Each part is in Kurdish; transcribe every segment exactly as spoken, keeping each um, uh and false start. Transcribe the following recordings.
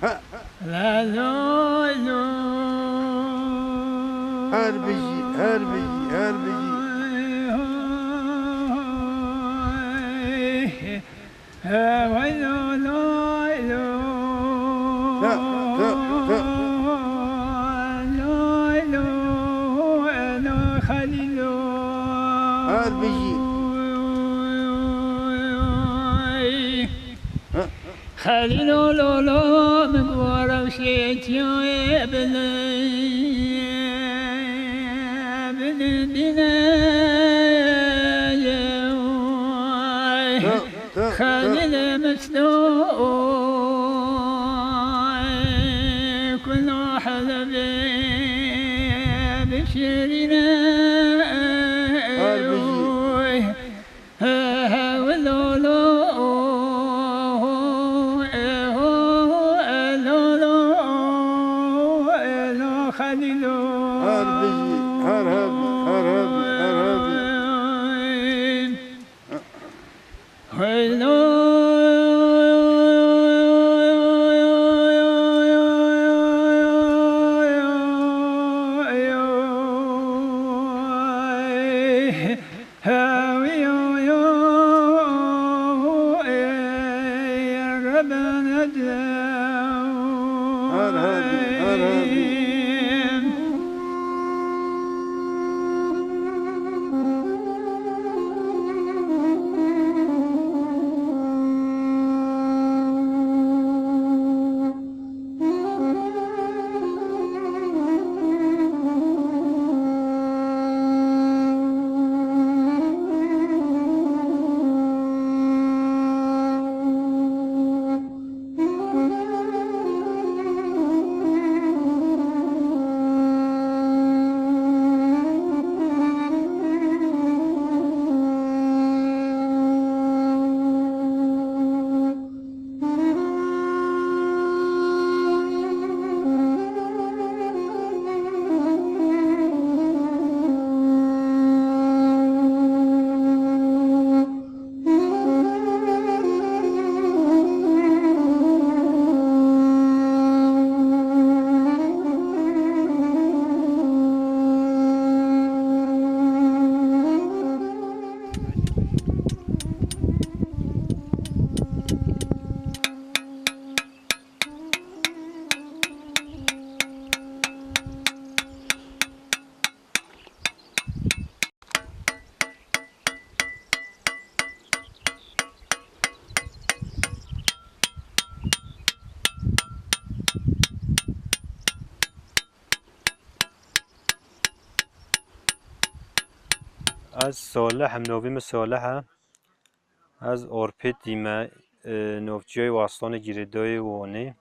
Her bijî, her bijî, her bijî. Her bijî. Xelîlo lolo min gora şêtiyê bile, bile, bile. Xelîl misto kula helebê bişirîne. Her bijî. Her bijî, her hebî, her hebî, her hebî. Her hebî, her hebî. Ez Salih im, navê min Salih e. Ez Orpêtî me, e, navçeyê Waslanê Girêdayê Wanê.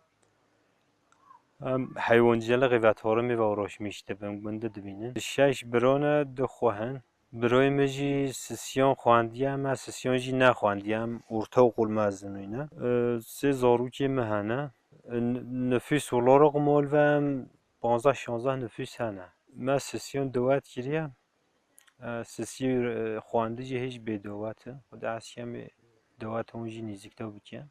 Em heywancîyelixê ve tarımê ve uğraşmış dibin, gundî dibînin. Şeş bira ne, du xwe hin. Birayê min jî sisiyan xwendiye, me sisiyan jî nexwendiye, em ortaokul mezin bûne. E, sê zarokê min hene. E, n-, nifûs olarak mal ve em panzdeh şanzdeh nifûs hene. Me sisiyan dewet kiriye. E, sisiyê, e, xwendî jî hêj bêdewet in. Xwedê ez şiyamê deweta wan jî nêzîkta bike.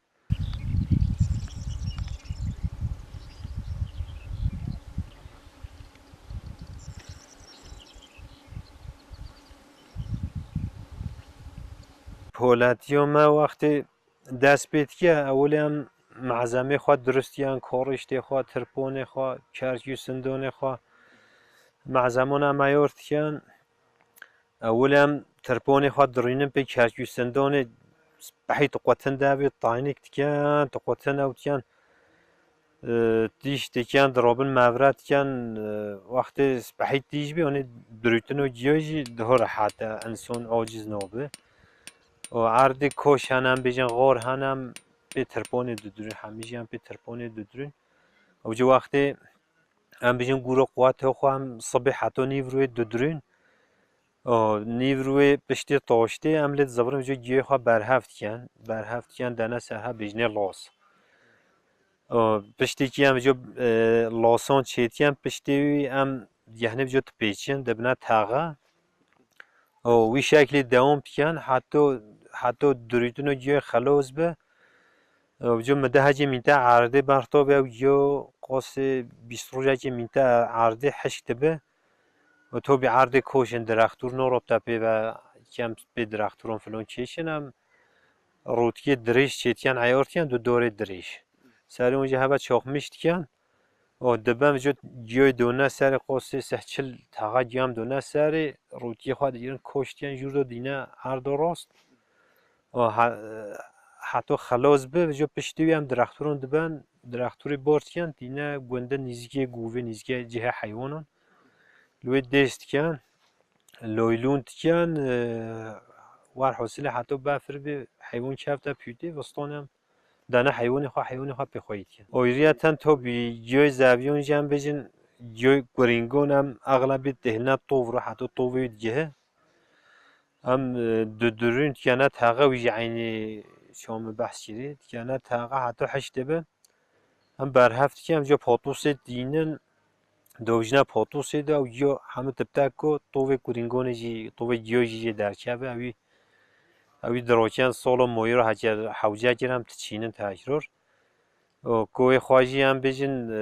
Polatiya me wextê dest pê dike, ewilê em malzemê xwe dirustîyan, korîştê xwe, tirponê xwe, kerkû sindonê xwe, malzemona me yar dikin. Ewilê em tirponê xwe dirînin pê kerkû sindonê, spehî diqwetin devê, taynîk dikin, diqwetin ew dikin. E, tîj dikin, dirobin mevre dikin, e, wextê spehî tîj bî, onê dirûtin û giyo jî daha rehet e, insan aciz nabe. Û erdê koş hene, em bêjin xor hene, em pê tirponê didurûn, hemî jî em pê tirponê didurûn. Ew jî wextê em bêjin gûro quwetê xwe, em sibê heta nîv rûyê didurûn. O, nîv rûyê piştê taştê, em lê dizivirin, vêca giyê xwe berhev dikin. Berhev dikin, dene ser hev bêjinê los. O, piştî kî em vêca, e, losan çêdikin, piştê wî em gehnê vêca dipêçin, dibine texe. O, wî şeklî dewam dikin, heto, heto dirûtin û giyê xelos be. Ew jo mide hecê mînte erdê berto be, ew jo qosê bîst rojekê mînte erdê hişk dibe. Û to bî erdê koşin dirextûr no ropta pê ve kem pê dirextûron filon çêşin em rûtiyê dirêj çêtiyan eyortiyan du dorê dirêj. Serê hûn jî heve çoxmîş dikiyan. Û dibe jo giyoy done serê qosê seh çil taxa giyam done serê rûtiyê xwe digirin koştiyan jûr do dîne erdo rost. Û he-, heto xelos bi, ji piştî wî em dirextûron diben, dirextûrê bor diken, tîne gundin nîzikê gûvê, nîzikê cihê heywanan. Li wê dêst diken, loylûn diken, e, werhosilê heto befir bi, heywan kefte pûtê, viston em dane heywanê xwe, heywanê xwe pê xweyî diken. Oyriyeten to bi giyoy zeviyon jî em bêjin, giyoy kurîngon em exlebî dihilne tov re, heto tovê wî digihe. Em, e, dudurûn dikene taxe wî jî eynî şoma behs kirî. Dikene taxe heto heşt dibe. Em berhev dikin, em jî potosê dînin, dovjine potosê de û yo hemû tiptek ku tovê kurîngonê jî, tovê giyo jî jê derkeve, ewî, ewî diroken solo moyî ro heke hewce kir, em diçînin tekror. Û ku wê xwe jî em bêjin, e,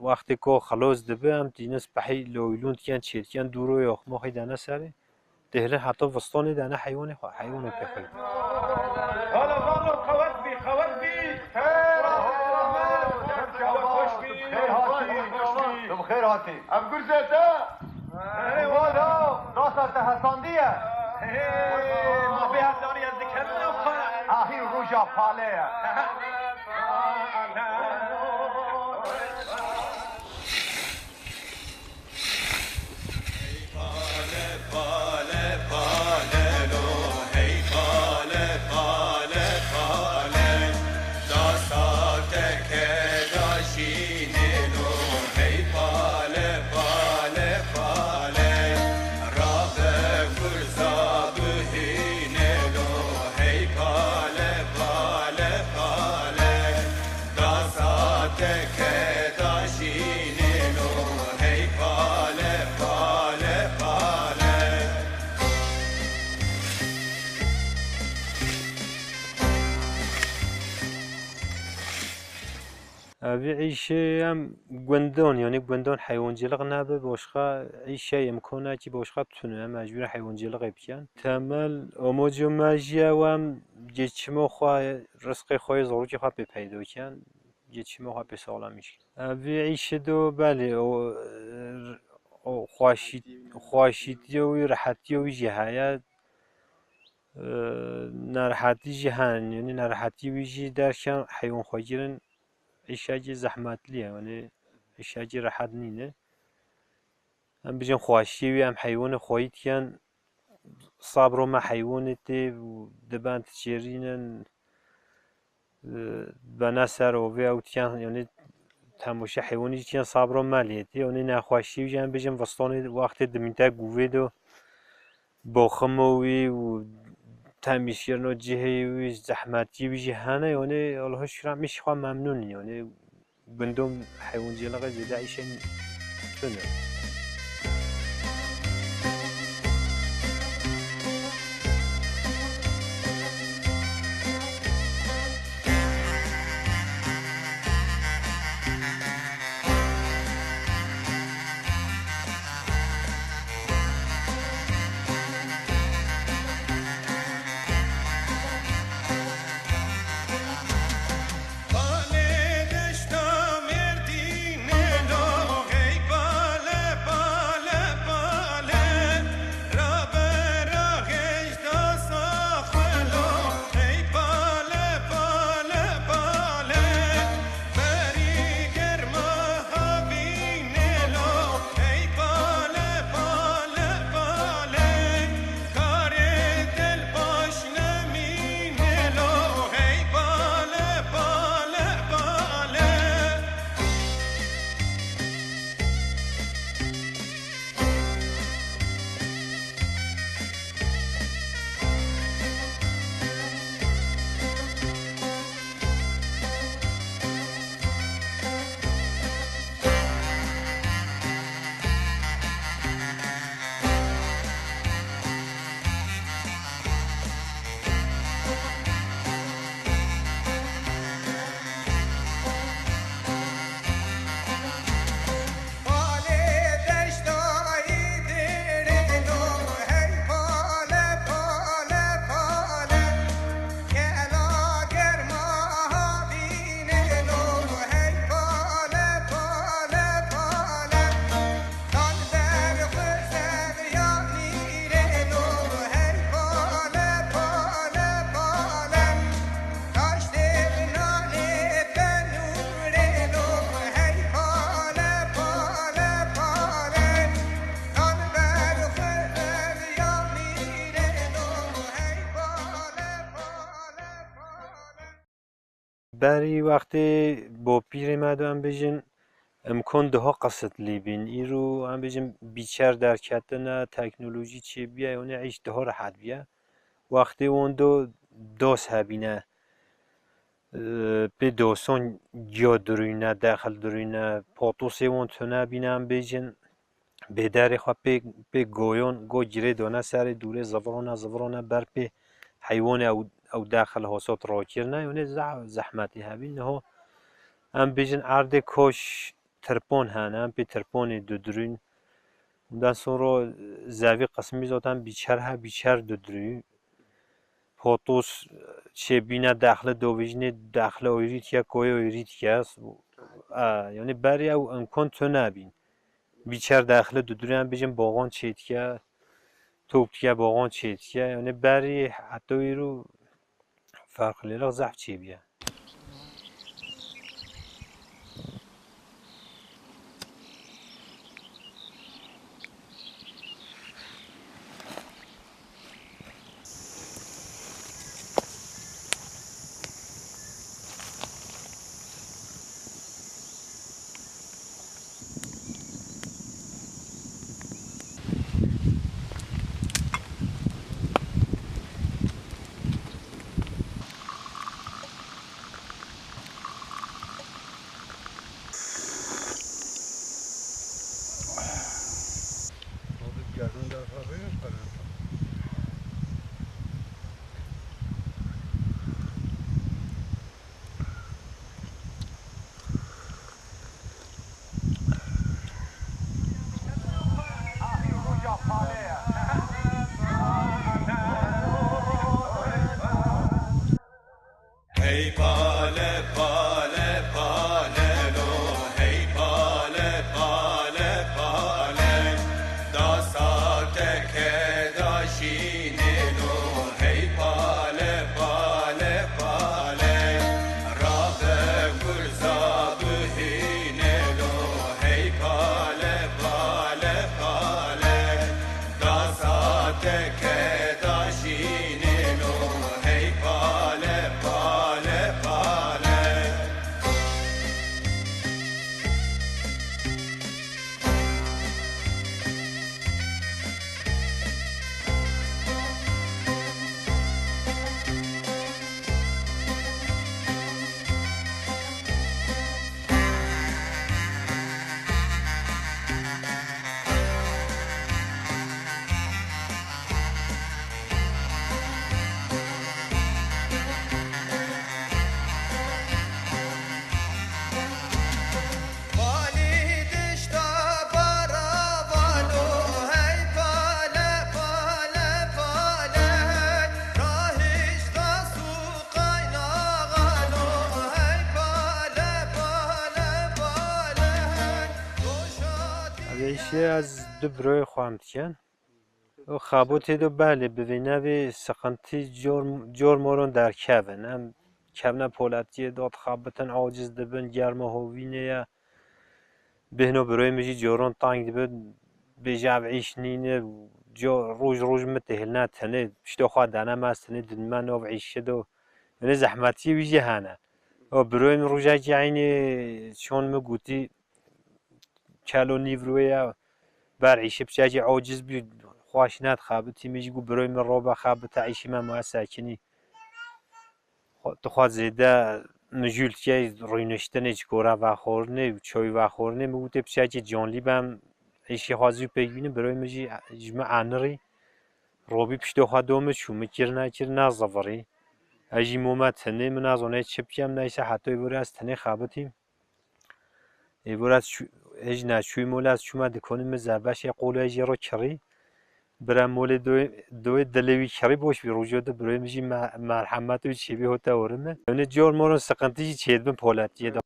wextê ku xilos dibe, em tînin spehî loylûn diken, çêdiken dûro yoxmoxê dene serê. Dihilin heta vistonê dene heywanê xwe, heywanê pê xwe. Hala vano qewet bî, qewet bî. Xêr hatî. Tu bi xêr hatî. Ev gurzê te. Eyvallah. Rasta te hesandiye. Hey, ma bê hesanî ez dikerim ew xwe. Ahî roja pale ye. Evî îşê em gundon, yanî gundon heywancılık nebe, başka îşe imkana ki başka tune, em mecbur heywancılık bikin. Temel amaco me jî ew em geçimo xwe, rizqê xwe, zorokê xwe pê peydo ken, geçimo xwe pê sağlam iş. Evî îşê do belê, o, o xweşî-, xweşîtiye wî, rehetiye wî jî heye. Ee, nerehetî jî hene, yanî nerehetî wî jî derken heywan xwe kirin îşekî zehmetli ye, yanî îşekî rehet nîne. Em bijin xweşiyê wî em heywanê xweyî dikin, sabro me heywanê tê û diben diçêrînin, e, bene ser ovê ew dikin, yanî temaşe heywanî jî dikin sabro me lê tê. Yanî nexweşiyê wî jî em bijin vistonê wextê dimîte gûvê do. Boximo wî û temîzkirino cihê wî, zehmetî wî jî hene, yanî Allah'a şükür em îşê xwe memnûn in, yanî gundon heywancılığı zêde îşên tune. Berî wextê bapîrê me de em bêjin, imkan daha qisitlî bîn. Îro em bêjin bîçer derketine, teknolojî çêbiye, yanî îş daha rehet biye. Wextê wan do dos hebîne, e, pê dosan giya dirûyne, dexil dirûyne, potosê wan tune bîne em bêjin. Bêderê xwe pê, pê goyon, go girê dane serê dûrê, zivirone, zivirone ber pê heywanê ew, ew dexil hosot rakirine, yanî zeh-, zehmetî hebî. Niho em bêjin erdê koş tirpon hene, em pê tirponê didirûn. Ondan sonra zevî qismî zaten bîçer he, bîçer didirû. Potos çêbîne, dexli dovijînê, dexli oyrî diye, koyê oyrî diye. E, yanî berî ew imkan tune bîn. Bîçer dexli dudurê em bêjin boxan çêdiye, top diye boxan çêdiye. Yanî berî heta îro ferqlêlik zehf çêbiye. Hey pale, pale, pale lo, hey pale, pale, pale. Dasa te keda şînê lo, hey pale, pale, pale. Rabe gurza bihîne lo, hey pale, pale, pale. Dasa te keda şînê lo, hey pale, pale, pale. Balî dişta baravano, hey pale, pale, pale, hey. Rahişta su qaynaxano, hey pale, pale, pale, hey. Roşa Ev îşê ez du biroyê xwe em dikin. O xabûtê de belê bi vî nevî siqintî cor, cor moron derkevin. Em kevne polatiyê de dixabitin, aciz dibin, germa hovînê ye. Bêhno biroyê min jî coron teng dibin, bêje ev îş nîne, co-, roj roj min têhilne tenê, pişto xwe dane me ez tenê didime nav îşe de. Yanî zehmetiyê wî jî hene. O biroyê min rojekî eynî çon min gotî, kelo nîv rûyê ye, ber îşê piçekî aciz bî, xweş nedixebitî, min jî got biroyê min robe xebite îşê me ma sekinî. Xwe-, tu xwe zêde mijûl dikey rûniştinê, çikora vexwarinê û çaywexwarinê, min gotê piçekî canlî bem, îşê xwe zû pêk bînim, biroyê min jî ji min anirî, robî piştê xwe do min çû, min kir nekir nezivirî. Ez jî mome tenê, min nezanê çi bikem, neyse heta êvarê ez tenê xebitîm. Êvor ez çû-, hêj neçûyî mol, ez çûme dikonî min zebeşê qolê jê ro kirî. Bira molê doyê, doyê dilê wî kirî boş bî. Rojo de biroyê min jî me-, merhemet û çêbî hote orime. Yanî cor moron siqintî jî çêdibin polatiyê de.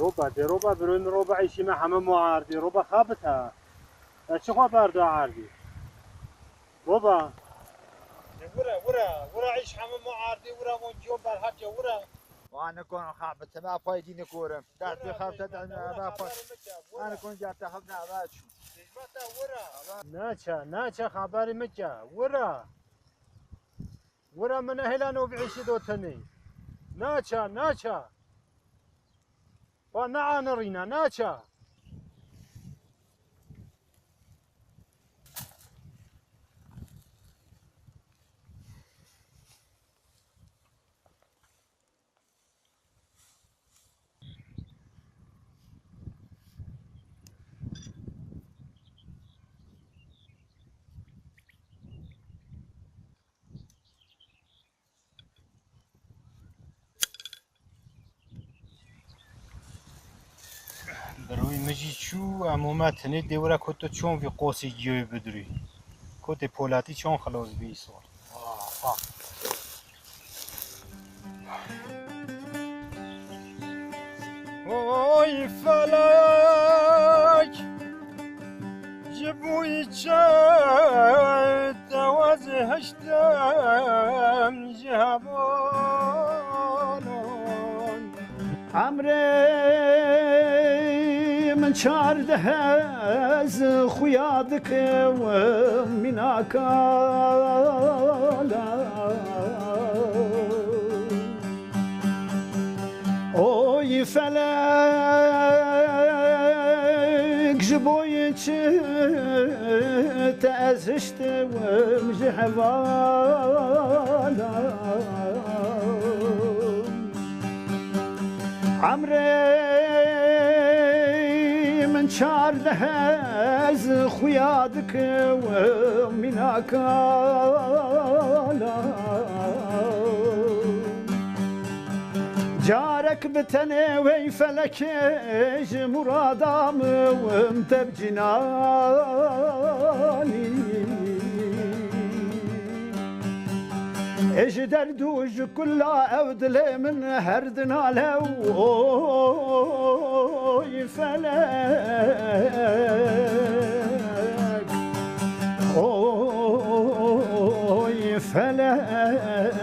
Roba, dê roba, birûn roba, îşî me heme muardî. Roba xabit ha. E, çi xwe berda erdî? Roba. Wira, wira, wira, îş heme muardî, wira von ciyon berhatiye, wira. Wan nikon xabit, me pay dî nikorim. Derdê xabit, me pay. Xabarê me ke, wira. Wan nikon gerte xabit, me çû. Hizmeta wira. Naça, naça xabarê me ke, wira. Wira min nehêla novî îşî do tenê. Naça, naça. Xwe neanirîne, naça. Birûyî min jî çû, em û me tenê dê wira ku tu çon vî qosî giyoyê bidirûyî. Ku tê polatî çon xilos bî îsor. Aha. Oy felek, ji bo çi te ez hiştim ji hevalan. Emrê min çardeh ez xuya dikim mînaka. Oy felek, ji bo çi te ez hiştim ji hevalan. Emrê min çardeh ez xuya dikim mînaka. Carek bi tenê wey felekê ji murada min te bi cînanî. Ê ji derd û ji kula ew dilê min her dinale û oy felek, oy felek.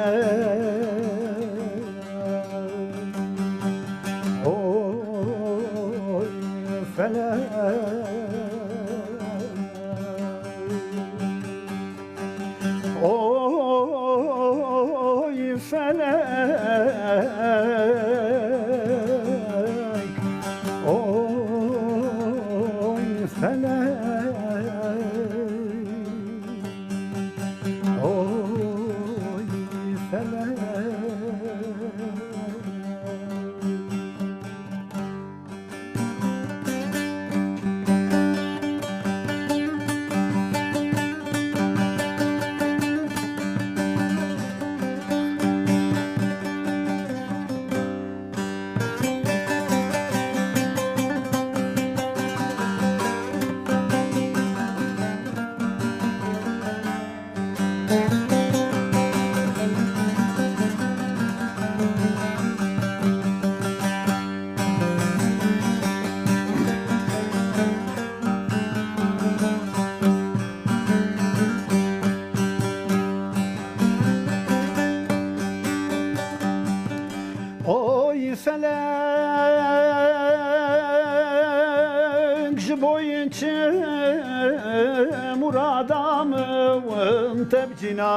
Oy felek. Oy felek. Oy felek. Oy felek. Oy felek, ji bo çi murada min te bi cînanî.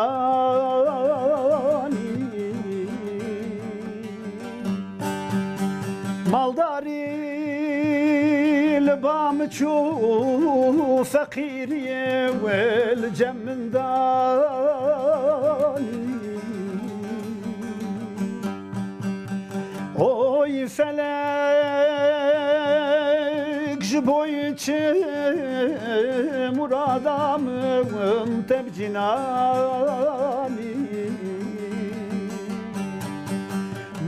Maldarî li ba min çû, feqîriyê wê li cem min danî. Oy felek, ji bo çi murada min te bi cînanî.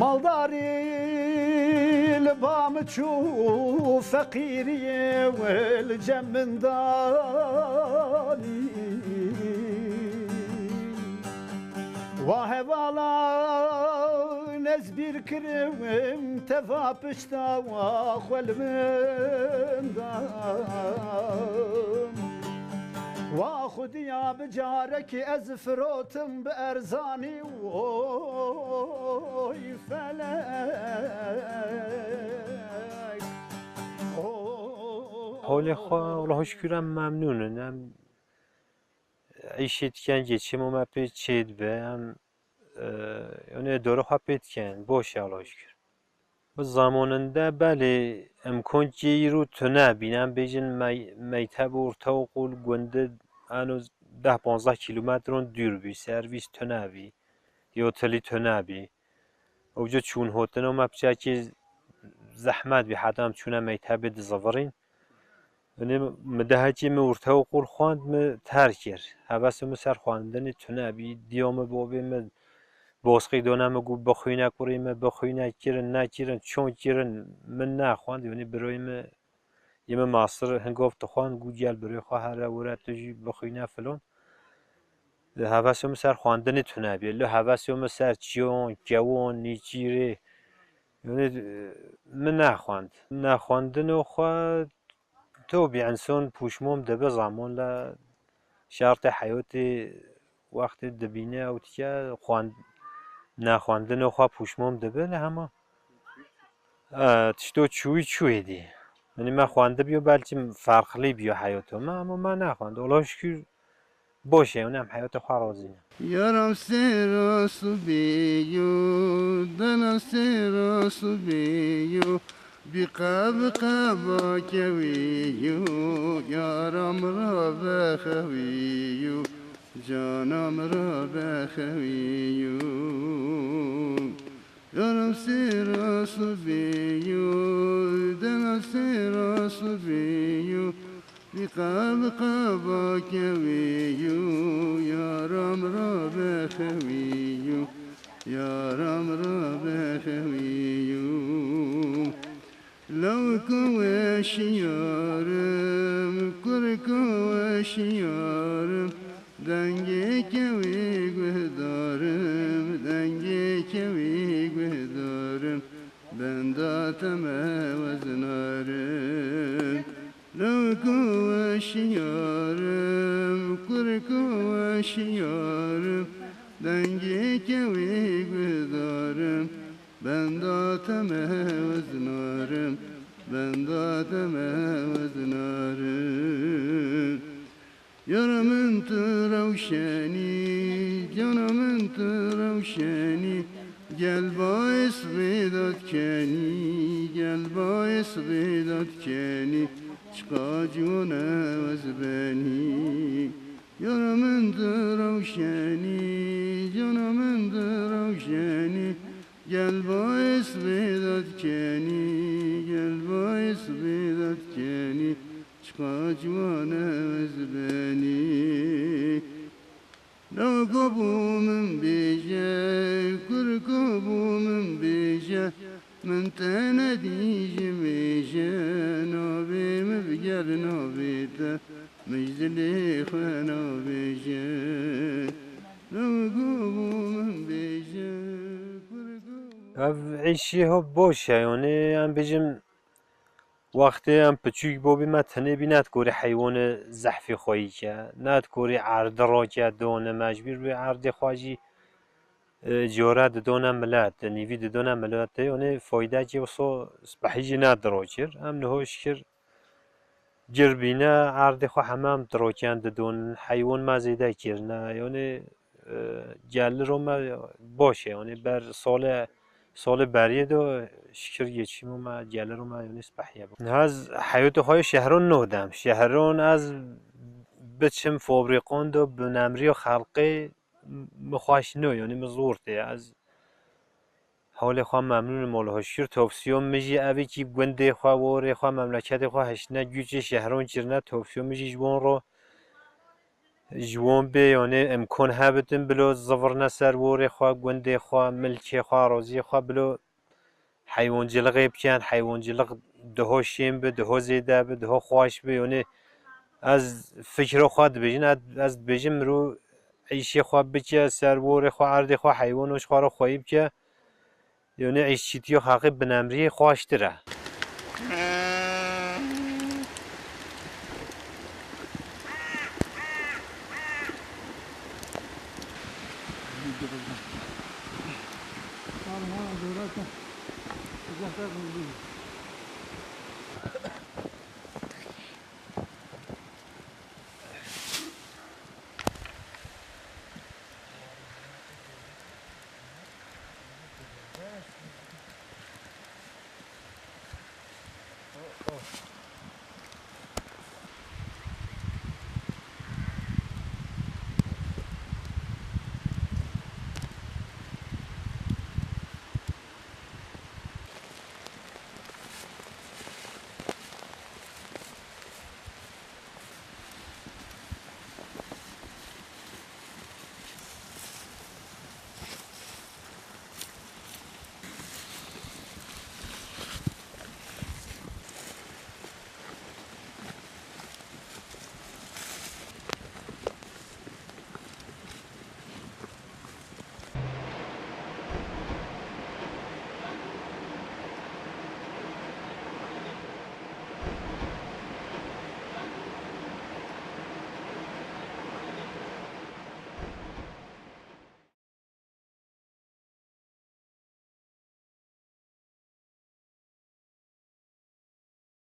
Maldarî li ba min çû, feqîriyê wê li cem min danî. Wa hevala ne Ez bîr kirim teva pişta wa xwe li min da. Wa xudiya bi carekî ez firotim bi erzanî, oy felek. Holê xwe, Allah'a şükür, em memnûn in. Em îşê dikin, geçimê me pê çêdibe. Em, e, yanî dora xwe pê dikin. Boş e, Allah'a şükür. Bi zamanında belê imkankê îro tune bîn. Em bêjin mey-, mekteb ortaokul gundi eno deh panzdeh kîlometron dûr bî, servîs tune bî, ya tilî tune bî. Ewca çûn hotino me piçekî zehmet bî, heta em çûne mektebê dizivirîn. Yanî min dehekî min ortaokul xwend, min terk kir. Hevesê min ser xwendinê tune bî. Diya min, babê min bosqî dane min, got bixwîne kurê min, bixwîne, kirin, nekirin, çon kirin, min nexwend. Yanî birayê min, yê min master hingav dixwend, got gel birayê xwe here were tu jî bixwîne filan. Hevesê min ser xwendinê tune bî. Li hevesê min ser çiyon, kewon, nîçîrê. Yanî, e, min nexwend. Nexwendino xwe, to bî, însan pûşmon dibe zaman, le şertê heyatê wextê dibîne ew dike xwend-, nexwendino xwe pûşmon dibe, le hema, e, tişto çûyî çûyê dî. Yanî me xwendibiyo, belkî ferqlî biyo heyato me, ama me nexwend. Allah'a şükür, boş e, em heyata xwe razî ne. Yaram sêra subî yo, dela sêra subî yo, bi qe bi qeba kewî yo, yara min ra vexewî yo, cana min ra vexewî yo. Yaram sêra subî yo, dela sêra subî yo, bi qe bi qeba kewî yo, yara min ra vexewî yo, yara min ra vexewî yo. Lewko weşiyar im, kurko weşiyar im, dengê kewî guhdar im, dengê kewî guhdar im, benda te meweznar im. Lewko weşiyar im, kurko weşiyar im, dengê kewî guhdar im, benda te meweznar im, benda te meweznar im. Yara min tu rewşenî, cana min tu rewşenî, gel baês vêda dikenî, gel baês vêda dikenî, çiqa ciwan e ez benî. Yara min tu rewşenî, cana min tu rewşenî, gel baês vêda dikenî, gel baês vêda dikenî, çiqa ciwan e ez benî. Lewko bo min bêje, kurko bo min bêje, min te nedî ji mêje, navê min bi gel navê te, min ji dilê xwe nabêje. Lewko bo min bêje, kurko bo Ev îşê ho boş e, yanî em bêjin, wextê em piçûk bûbî me tenê bî, ne dikorî heywanê zehfî xweyî ke, ne dikorî erdî rake done, mecbûr bî erdê xwe jî, e, cara didone milet, nîvî didone miletê, yanî faydekê wisa spehî jî nedirokir. Em niho şikir gir bîne, erdê xwe heme em diroken didon, heywan me zêde kirine, yanî, e, geliro me baş e, yanî ber sale, salê beriyê de şikir geçîmo me, geliro me yanî spehiye bû. Niha ez heyatê xwe yê şehron nodem. Şehron ez biçim fabrîqon de bi nemrîyo xelqê mi xweş no, yanî mi zor tê. Ez holê xwe memnûn im, Allah'a şükür. Topsiyon mi jî evî kî gundê xwe, worê xwe, memleketê xwe hiştine, gücê şehron kirine, topsiyon mi jî ji wan ro, ji wan bê, yanî imkan hebitin bilo zivirne ser worê xwe, gundê xwe, milkê xwe, araziyê xwe, bilo heywanciliqê bikin, heywancilik diho şên bi, diho zêde bi, diho xweş bi. Yanî ez fikra xwe dibêjin, ez, ez dibêjim mirov îşê xwe bike, ser worê xwe, erdê xwe, heywan ji xwe re xweyî bike. Yonê îşçîtiyo xaqî binemriyê xweştir e.